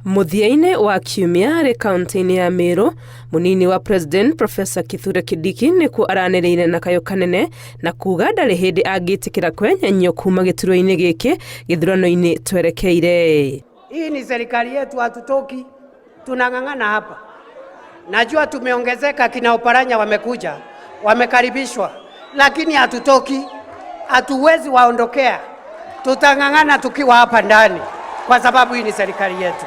Mũthia-inĩ wa kiumia arĩ kaunti-inĩ ya Meru, mũnini wa President Professor Kithure Kindiki nĩkuo aranĩrĩire na kayũ kanene na kuga ndarĩ hĩndĩ angĩtĩkĩra kwenyenyio kuma gĩturwa-inĩ gĩkĩ gĩthurano-inĩ twerekeire. Hii ni serikali yetu, hatutoki, tunang'ang'ana hapa. Najua tumeongezeka, kina Oparanya wamekuja, wamekaribishwa, lakini hatutoki, hatuwezi waondokea. Tutang'ang'ana tukiwa hapa ndani, kwa sababu hii ni serikali yetu.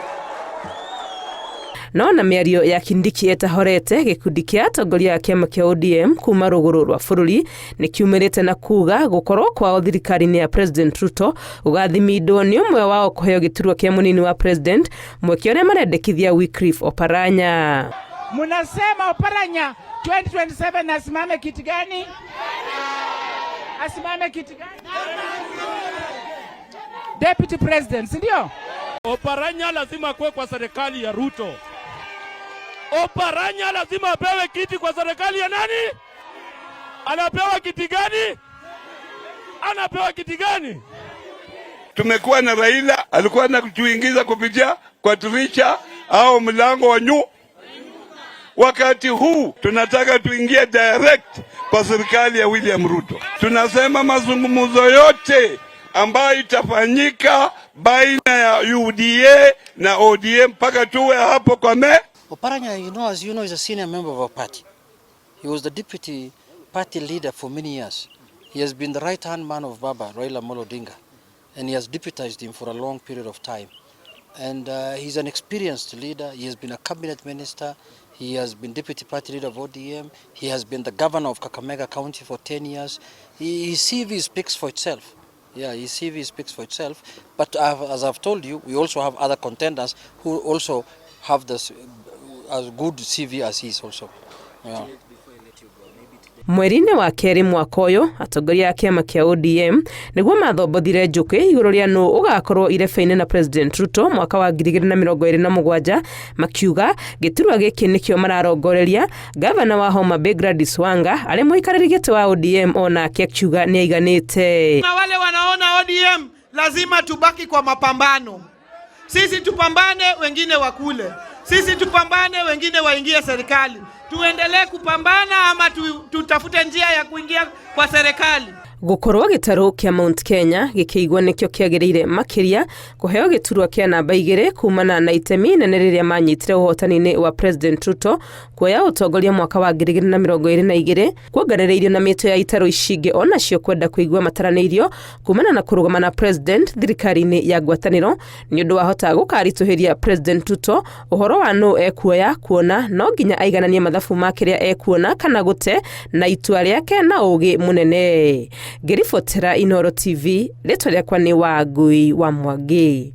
No na mĩario ya Kindiki ĩtahorete, gĩkundi kĩa atongoria a kĩama kĩa ODM kuma rũgũrũ rwa bũrũri nĩ kiumĩrĩte na kuga gũkorwo kwao thirikari-inĩ ya President Ruto gũgathimindwo nĩ ũmwe wao kũheo gĩturwa kĩa mũnini wa President, mweke ũrĩa marendekithia Wycliffe Oparanya. Munasema Oparanya 2027 asimame kiti gani? Asimame kiti gani? Deputy President, si ndio? Oparanya lazima akuwe kwa serikali ya Ruto. Oparanya lazima apewe kiti kwa serikali ya nani? Anapewa kiti gani? Anapewa kiti gani? Tumekuwa na Raila alikuwa anatuingiza kupitia kwa dirisha au mlango wa nyu. Wakati huu tunataka tuingie direct kwa serikali ya William Ruto. Tunasema mazungumzo yote ambayo itafanyika baina ya UDA na ODM mpaka tuwe hapo kwa me. Oparanya, as you know, is a senior member of our party. He was the deputy party leader for many years. He has been the right-hand man of Baba, Raila Amolo Odinga, and he has deputized him for a long period of time. And he's an experienced leader. He has been a cabinet minister. He has been deputy party leader of ODM. He has been the governor of Kakamega County for 10 years. His CV speaks for itself. Yeah, his CV speaks for itself. But as I've told you, we also have other contenders who also have this as good CV as his also. Yeah. Mweri-inĩ wa kerĩ mwaka ũyũ, atongoria a kĩama kĩa ODM nĩguo mathombothire njũkĩ igũrũ rĩa nũ ũgakorwo irebe-inĩ na President Ruto mwaka wa 2027, makiuga gĩturwa gĩkĩ nĩkĩo mararongoreria. Gavana wa Homa Bay Gladys Wanga arĩ mũikarĩri gĩtĩ wa ODM onake akiuga nĩ aiganĩte. Na wale wanaona ODM lazima tubaki kwa mapambano. Sisi tupambane, wengine wakule. Sisi tupambane, wengine waingie serikali. Tuendelee kupambana ama tutafute njia ya kuingia kwa serikali. Gũkorwo gĩtarũ kĩa Mount Kenya gĩkĩigwo nĩkĩo kĩagĩrĩire makĩria kũheo gĩturwa kĩa namba 2 kumana na itemi inene rĩrĩa manyitire ũhotani-inĩ wa President Ruto kuoya ũtongoria mwaka wa 2022, kuongerereirio na mĩto ya itarũ ici ingĩ onacio kwenda kũigua mataranĩirio kumana na kũrũgama na President thirikari-inĩ ya ngwatanĩro, nĩ ũndũ wahota gũkaritũhĩria President Ruto ũhoro wa nũ ekuoya, kuona no nginya aigananie mathabu ma kĩrĩa ekuona kana gũte na itua rĩake na ũgĩ mũnene. Ngĩribotera Inooro TV, rĩtwa rĩakwa nĩ Wangui wa Mwangi.